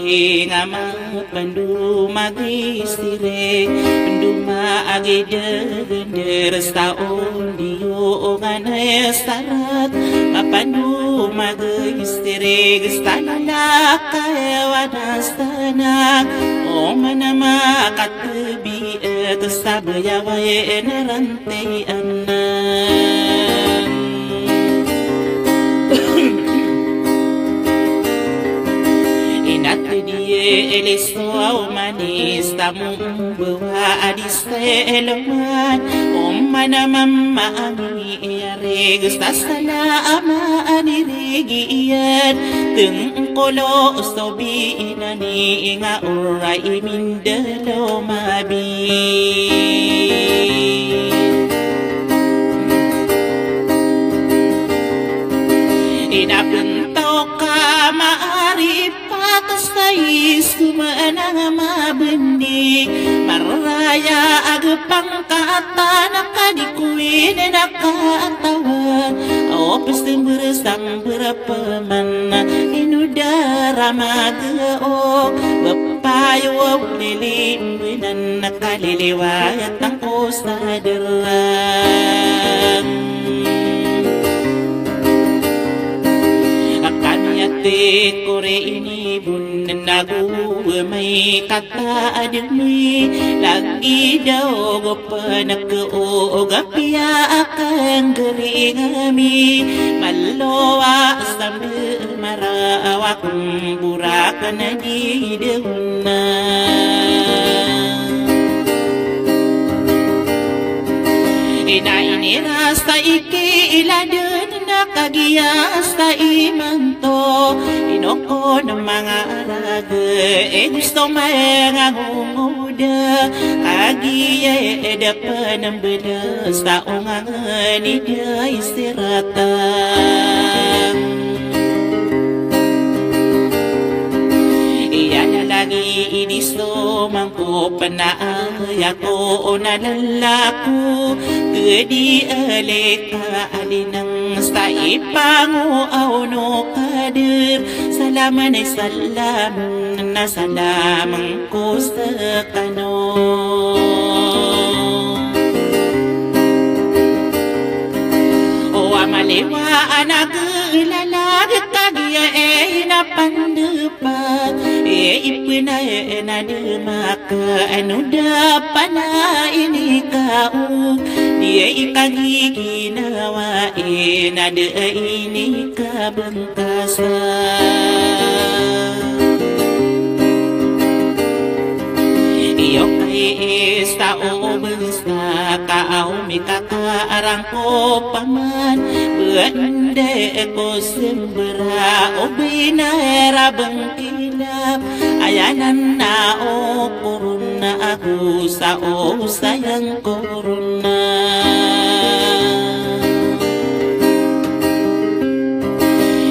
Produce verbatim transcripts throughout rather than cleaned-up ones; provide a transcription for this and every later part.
Nga mapando magistiri, pando magidagender sa ondiyo o nga na sarat. Mapando magistiri, gista lalakay a wanas tanak, o mana makatbi et sabay a wai naran tey anan. Inat diye eliso aw manis tamong bawa adis teloman. Oman a mama ami iyari gista sala ama anirigi iyan. Tengkolo so bi inani nga oray mindelo mabi. Inapentaw ka maaripat sa isu manang mabendi, maraya agpang katan a kadi ko ina na katawan. Aw pesember samber a peman ino dara mageo, bepayo aw lilimbenan na kaliliwayat angko sa derang. Akami ati kore ini bun nago may kata ademi lagi daw go panakeo gapiya akan gering ami malowa sambil marawa kong burakan di dehona. Ina ini rasa iki iladen na kagiya sa imanto, ino ko na manga raga e gusto manga hongoda, kagiya e da panambeda sa ongangen i da isiratan. Iya na lagi ini so mang ko panaaya ko na lalaku, kedi alika alinang sa ipango aw no kader. Salaman ay salaman na salaman ko sekano. O amaliwa anak lalag kagiya e inapandep pat e ipena e na demak ka ano da pana ini ka o di e ikagiginawa e na de ini ka bengkasa. Iyo kai ista o bengsa ka aw mikaka arang ko paman bende ko sembera o binera bengki Aya nan na okoron na ago sa osay angkoron na.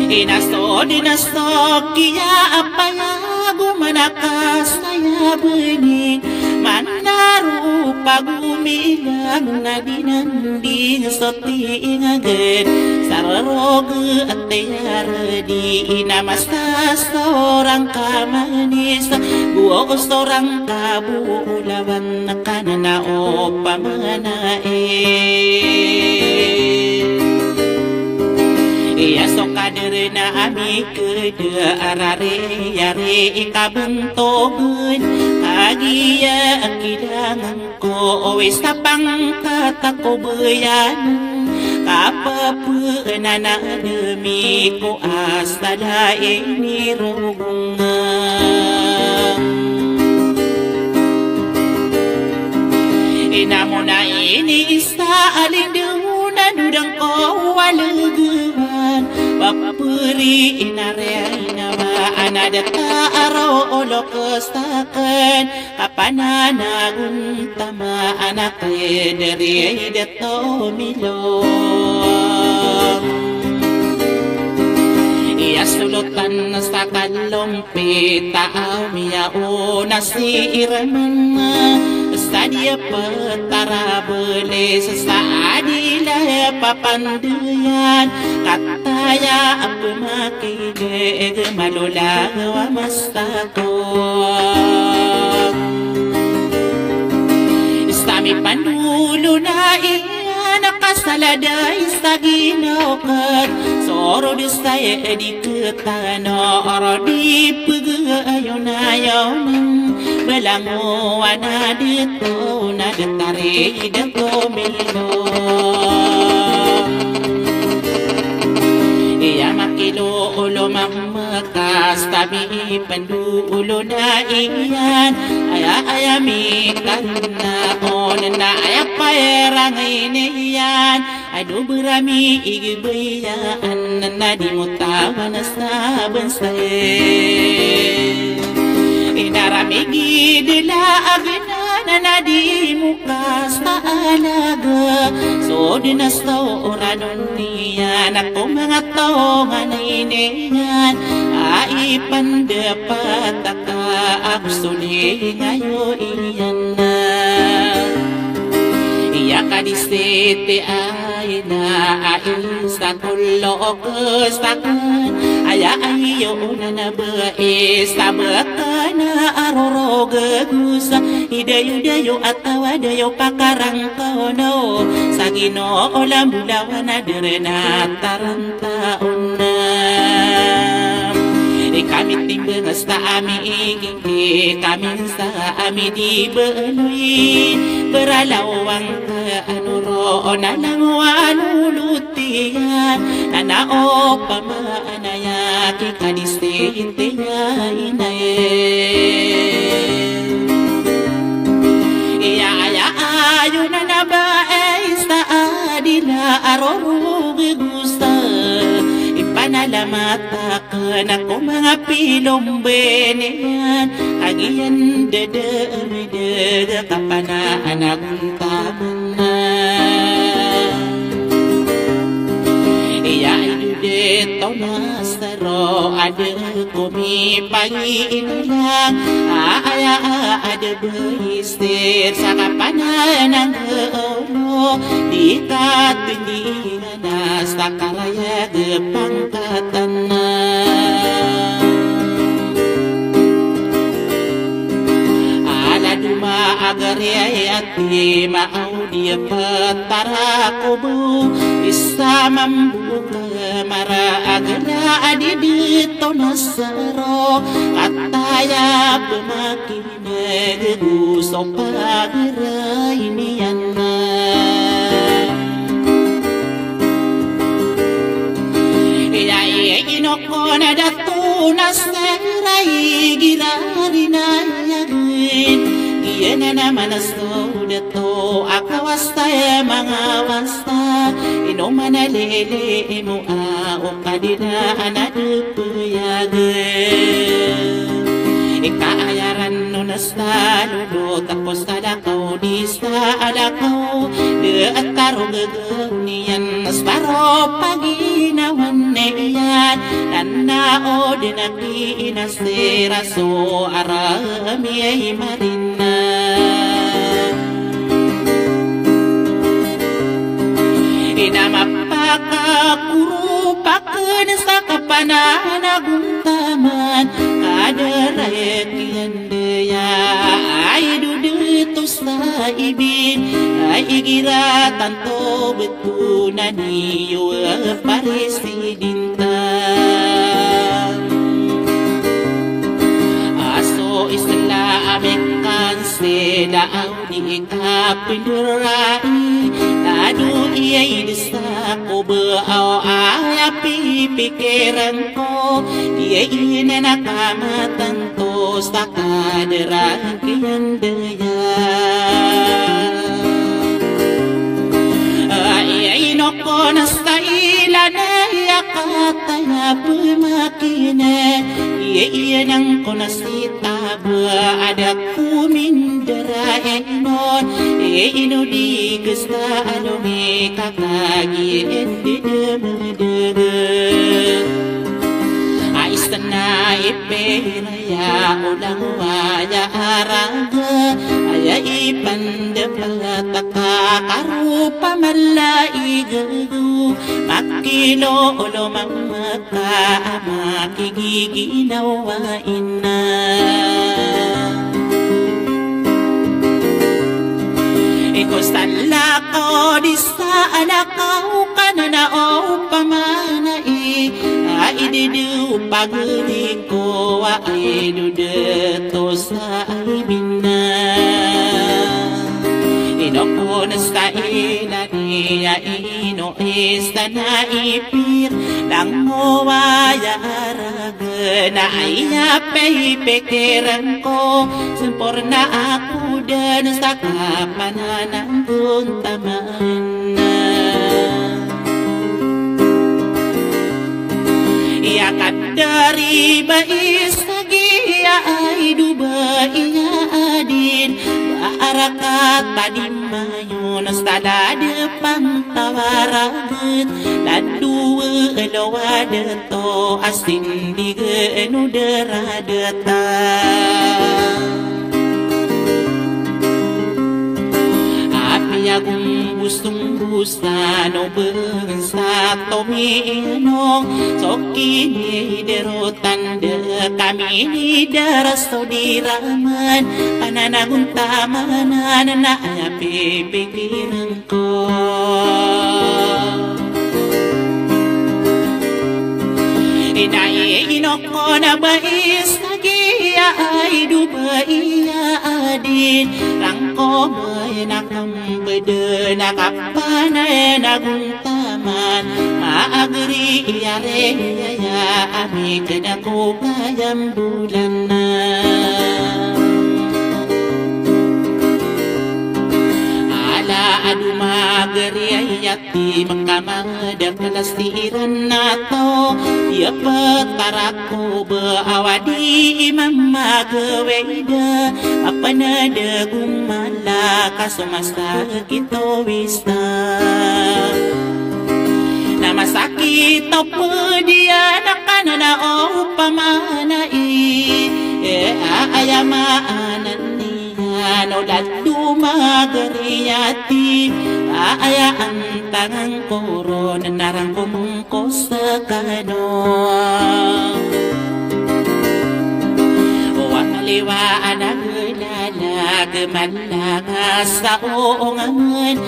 Ina so di na so kiya a payago manaka saya beni. Manaro pagomilang na di nan di so tingagen. Saroroge Tiyaredi ina masa sorang ka manis, buo sorang ka bulawan, kanan a opama na e. Iya so kader na ami kede arari yari ikabentogen, kagiya kidangan ko owis a pangkat a kobeyan, kapepeenan a demi ko asal a inirogongan. Ina mo na ini isa a lindongan, dodang ko walegewan, paperi ina re ina ba ana deta aro olokes taken. Kapananagon tama anak e dari dato milo. Iya solotan sa kalompi ta aw miyaona si iraman. Sa di a ptarabeles sa di la papandeyan, kataya a pmakilg malolaw a mastakot. Sa mipandolon a iyan a kasala da i sa ginaw kat, sorod sa di Tano oro di pegayonayona, belangowan a di tona di tari di komilo. Iya makilolo mambekas tabi pendolo na iyan, aya aya mikarna on na aya paerang iniyan. Ado berami igibayaan na di motawan sa bansa. Inarami gidela agna na di mokas ta alaga. So di na so oranon niyan ako mga tongan iniyan. Ai pandapat ka ako suli ngayo iyan na. Iya ka di siti ay na ais ta kolo o kesakan. Aya ayo na na ba ais ta ba ka na arorogegusa. Idayo-dayo atawa dayo pakarangkaw no. Sa gino o lambulawan a derena taran taon na. Ikami timbengas ta ami igi Di kami sa ami di beloy, beralawang ka anuro na langowan ulutiya, na na opama anaya ki ka di sitiya inaye. Iya aya ayo na na ba ay sa adila aroro begusa, ipanalamat Kena ko manga pilomben iyan, agiyan dede emidede kapanaan agon taman na. Iya idude tona sero ade ko mipangiinlang, a aya ade beisir sa kapanaan ang olo di katindi. Nas ta karaya gepangkatan na. Ala duma agari ay ati maaw di petara ko bo. Isa mambuka mara agala adi di tona sero. Kataya pemaki Nagego so pagari niyan na. Iya, iya, ino ko na dato na sa rai girari na yagin. Iya na naman na so dato, akawasta ya mangawasta. Ino man a lele imo a o kadina a na depeyag. Ika ayaran no na sa lolo, tako sa lakaw, di sa alakaw, de a taro gegew niyan, na sa taro paginawan iyan, na na o de na ki ina sira so arami ay marina. Ina mapakakuro paken sa kapananagontaman, kadaraek iyan deya ay dodito sa ibin, ay igira tanto beto na niyo a parisidin. Aso isla amikan sila aw di kapindurai, tado iyay desa ko ba aw aya pipikiran ko, iyay ina na kamatan to sa kaderan kiyan deya. Iyay ino ko na sa ila na iya kataya pemakina, iyay iya nang ko na si taba ada kumindara enon, iyay ino di kesta ano mi kakagi endi demedege. Ay sana ipera ya olang waya araga, a Aya ipandapataka karopa mala i gagaw, makilolomang maka a makigiginawa ina. Iko salakaw di sa alakaw ka na na opama na i, a ididi o pagari ko a idodato sa ay bina. Ino ko na sa ina niya ino isa na ipir, langowa ya arag na aya pipikirn ko, sempurna ako dn sa kapananan ko taman. Aya kadari ba isa giya ay do ba iya adin, ba arakat a di mayon sa lade pantawaraget, lado a lowa dato a sindigen o daradata. Apiya gombosombosano ben sa tomiinong, so kiniderotan de kami ni daras to diraman, pananagontamanan na aya pipikiran ko. Inay ino ko na ba isa giya ay do ba iya adin, rangko ba ina kambed na kapanagontamanan, maagari iya re iya ami kena ko kayambolan na. Ala a do magari aya ti makamadakl a siran na taw, iya ptarakob a wadi i mamagawida, a panadagomala ka so masa kito wista. Na masakit o pediya na kanan a opama na i, e, a, aya maanan ni ano lalo magari ati, a aya antangan ko ron na rangkomong ko skano. O ang liwa a naglalag, manlaka sa oongan,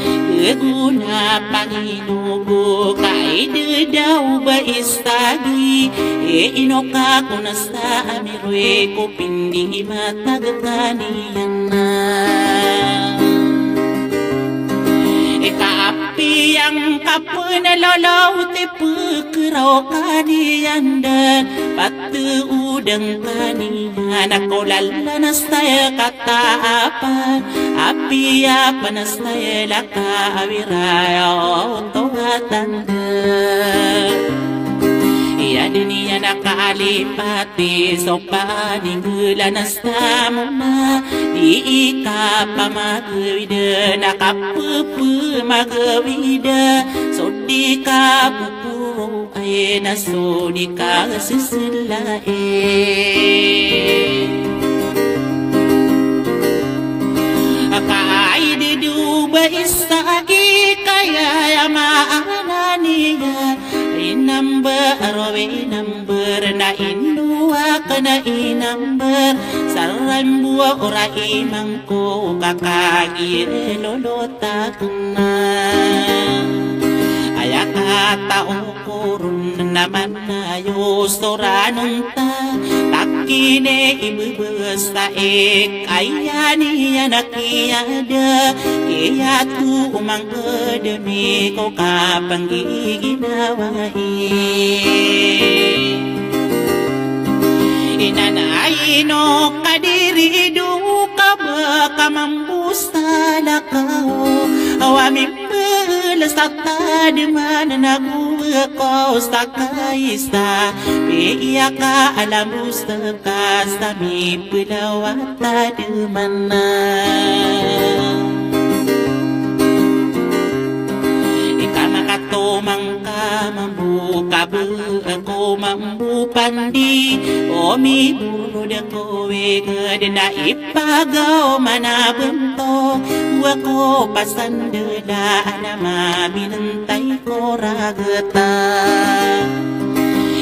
gagona panginogo, kaidadaw ba istagi, e ino ka ko na sa ami Rue ko pindi i matag kaniyan na. Ika api yang kapen a lalaw ti pekeraw kaniyan den, pati udeng kaniyan ako lalan a saya kata apa, api apa na saya laka awira ya oto atan de. Iya deniyan a kaalipat ti so paninggelan a samona, di ikapamagawida na kapepemagawida, so di kapupuro ay na so di kasesela e. Aka ay di do ba isa aki kaya ya maana niya, inamber, o inamber, na indo aka na inamber, sarambuwa ora imangko kakagi lolota kena. Aya kata o koron na manayo so ranonta, takine ibebes ta ik, aya niyan a kiyada, kiyatu omang kedemi ko kapanggiginawai. Inanay ino kadiri do ka ba kamambos talakaw, awa mimbel sa tadman na go ko sa kaisa, piya ka alambos ka sa mipelaw a tadman na. Ika makatomang ka mambo ka ba ko Mambo pandi o miborod ko wiged na ipagaw manabento, wa ko pasandela na mabinentay ko rageta.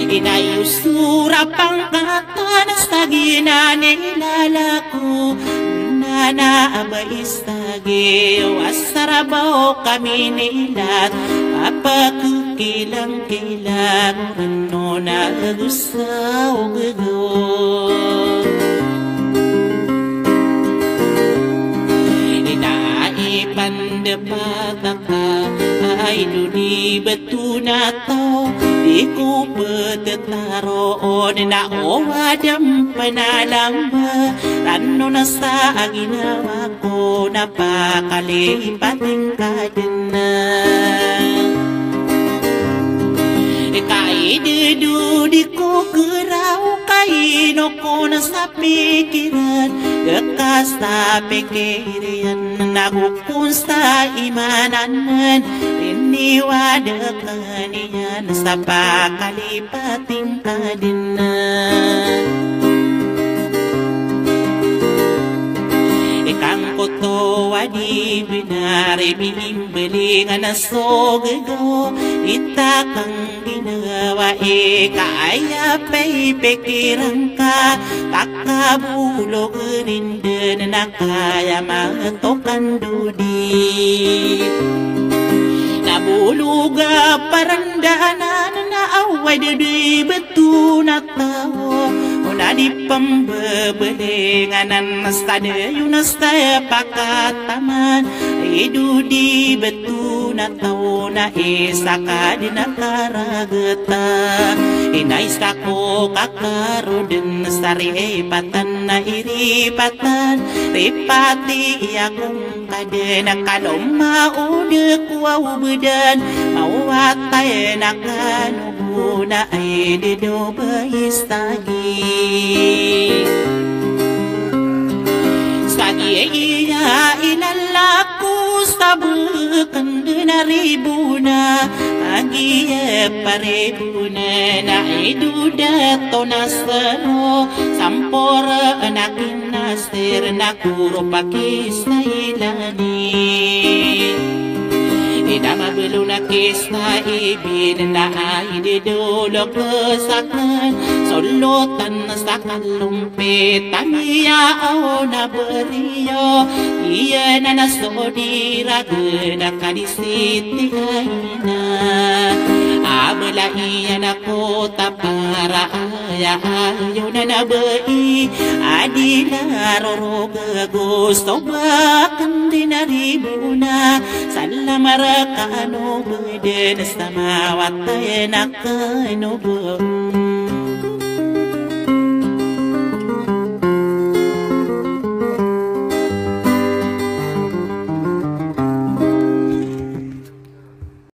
Inay osora pangkatan sa giyanan i lalako, nana abais Sa giya a sarabaw kami nilat, a pakekilangkilang o reno na ago sa ogego. Ina, ipandepat aka, ay dodi bet Tona taw, di ko petetaroon na o aden pen a lamba, rano na sa ginawa ko na pakalipating ka den. Ka idedo di ko keraw, ka ino ko na sa pikiran, ka sa pikir iyan na go kon sa imanan, riniwad ka niyan sa pakalipating ka den. Ikangkoto a di benar i bimbelingan so gego, ita kang ginawa i ka aya pipikiran ka, ka kabolog rinden na kaya matokan dodi. Na bolog a parandanan na away dodi bet Tona taw, o na di pembebelingan sa dayon sa pakataman, i dodi bet Tona taw na isa ka den a karageta. Ina, isa ko kakaroden sa ripatan na iripatan, ripati ako ka den a kalomaod ko a obedan, mawatay na kano bo na ay di do ba istagi. Sa giya i lalako sa beken den a ribo na, a giya paribo na na idodat o na sero, sampor na kinas Sir na koro pakisailan i. Ida mabelo na kista i bin na ay di dolok saken. Solotan sa kalongpit a miyaaw na beriyo. Iyan a na so di ragen a kadi Siti Aina. A bala iyan a kota para aya ayo na nabai. A di na rorog a gosto baken di na ribona. Salam a raka ano beden sa mawatay na kano bo.